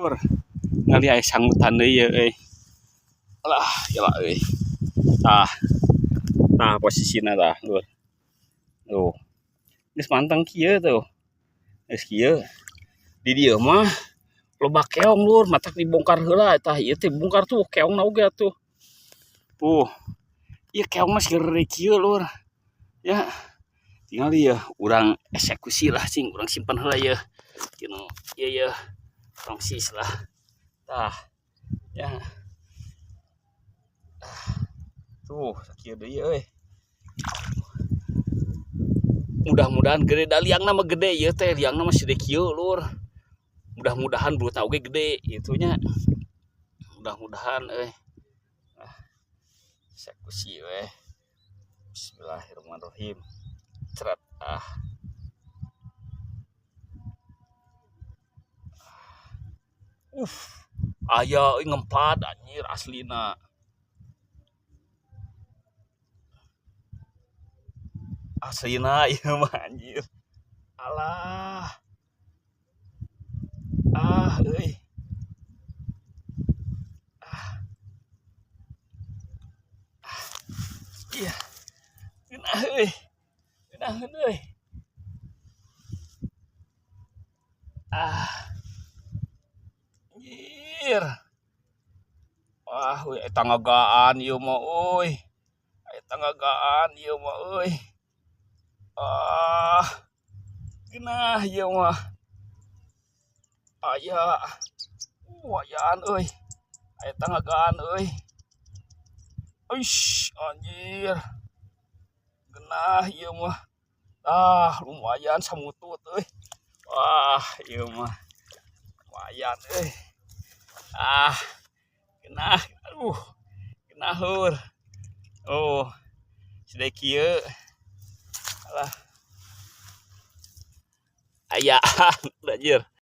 Lur, ngali aya sanggutan deui ieu euy. Alah, gila euy. Tah. Tah posisina tah, lur. Tuh. Geus manteng kieu tuh. Geus kieu. Di dieu mah loba keong, lur, matak dibongkar heula. Tah, ieu teh bongkar tuh keongna oge atuh. Tuh. Ieu keong mah sagede kieu, lur. Ya. Tinggal ieu urang eksekusi lah, cing, urang simpen heula ieu. Tinu ieu ieu tongsis lah. Tah. Ya. Tuh, sakieu deui euy. Mudah-mudahan gede, da liangna mah gede ieu teh, liangna mah sagede kieu, lur. Mudah-mudahan belutna oge gede kitu nya. Mudah-mudahan euy. Ah. Eksekusi we. Bismillahirrahmanirrahim. Ceret ah. Aya euy, ngempad anjir aslina. Aslina ieu mah anjir. Alah. Ah euy. Ah. Ah. Iya. Geunah euy. Geunaheun euy. Ah. Anjir. Wah, euy, eta ngagaan ieu mah euy. Eta ngagaan ieu mah euy. Ah. Geunah ieu mah. Aya. Ayaan euy. Eta ngagaan euy. Uish, anjir. Geunah ieu mah. Ah, lumayan samutut euy. Wah, ieu mah lumayan euy. Ah, geunah, aduh. Geunah, lur. Oh, sagede kieu. Alah. Ayaan anjir.